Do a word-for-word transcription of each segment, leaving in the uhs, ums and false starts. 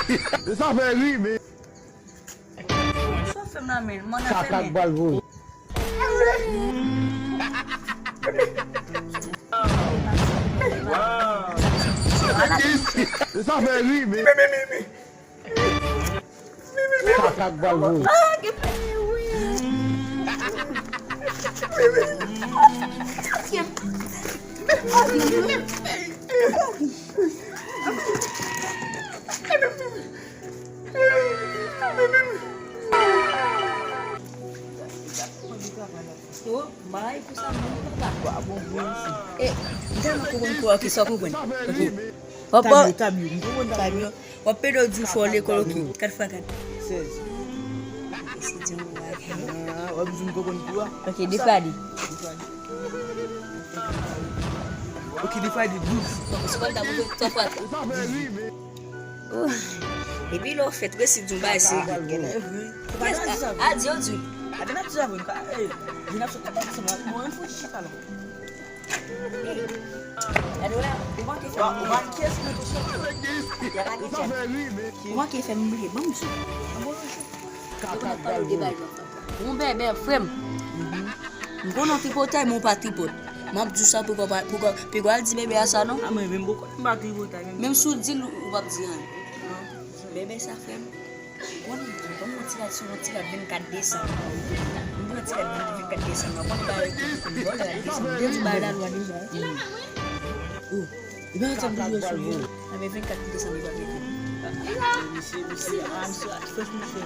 Sa fè ri, men. Sa fè m la, men. Mwen nan fè men. Kaka k pral voye. Sa fè ri, men. Kaka k pral voye. Oh, bay pou sa menm papa. Wa bon vre isi. E, m tèlman konprann kou a ki sa w konprann. Papa. Tabyo, tabyo, m konprann tabyo. W ap pede w di w fò lekòl, ok. Kat fwa kat. Sèz. Eske di yon bagay? Ah, w ap di m konprann kou a. Ok, de fwa de. Ok, de fwa de, douz. Ou sou konn ta montre twa fwa twa. Dizwit. Oh. Epi lè w fèt, resi di yon bagay serye. Kèt, a, a, di yo di. Atè n ap di sa vre, nou ka, eh, vin ap sot ap pale ansanm la. Bon, yon fo chita la. Gade w la, ou manke fè m bliye. Ou manke fè m bliye, ban m di. Ou konn ap pale w de bagay. Yon bèbè, frè m. M konnen w tripotay, men w pa tripot. M ap di w sa pou kò pa, pou kò, pou kò al di bèbè a sa non. A mwen menm poko m pa tripotay menm. Menm si w di l, ou p ap di anyen. Bèbè sa, frè m. Ou konnen, ban m yon ti rad sou yon ti rad vennkat desanm. M pran ti rad vennkat desanm nan, ou konnen bagay ki pou m vòlè rad desanm. M te di w bagay lalwa deja. Oh. Li pa janm toujou sou li. Anben vennkat ki desann li pa vle vin. Misye, misye, ah, misye, ah, ki fèch misye.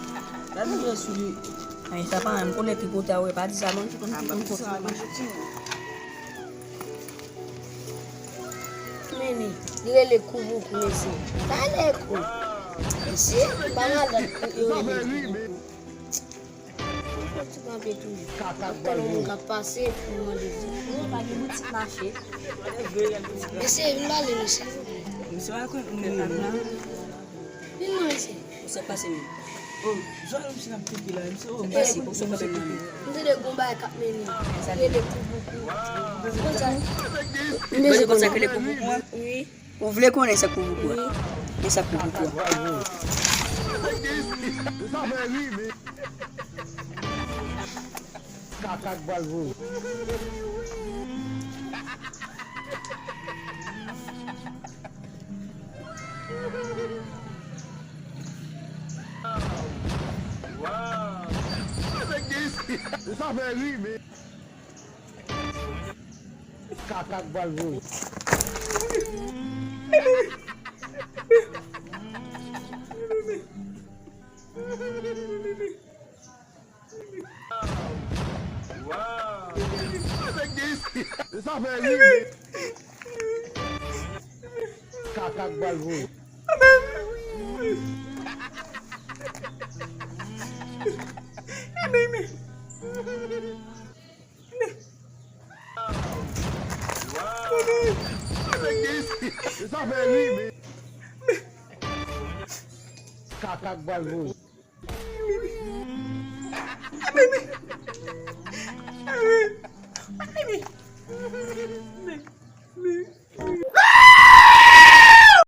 Gade misye sou li. Ay, sa pa, m konnen tripotay, ou pa di sa non. Ah, pa di sa non. Men li, li rele Kouboukou, mesye. Pale kou. Mesye, pa madanm yo rele Kouboukou. Mwen fè ti kanpe tou. Ap tann yon moun k ap pase pou mande di. Non, pa gen boutik mache. Mesye, vin pale, mesye. Mesye, pa konn moun nan. Vin non, mesye. Ou sot pase menm. Oh, zòrèy misye n ap pike la, misye, oh, pase, pou sot kanpe nan men. M tande gon bagay k ap mennen. Rele Kouboukou. Konsa. Mesye konsa, rele Kouboukou. Wi. Ou vle konnen sa k pou boukò a? Men sa k pou boukò a. Sa fè ri, men. Kaka k pral voye. Sa fè ri, men. Kaka k pral voye. Sa fè ri, men. Kaka k pral voye. Sa fè ri, men. Kaka k pral voye.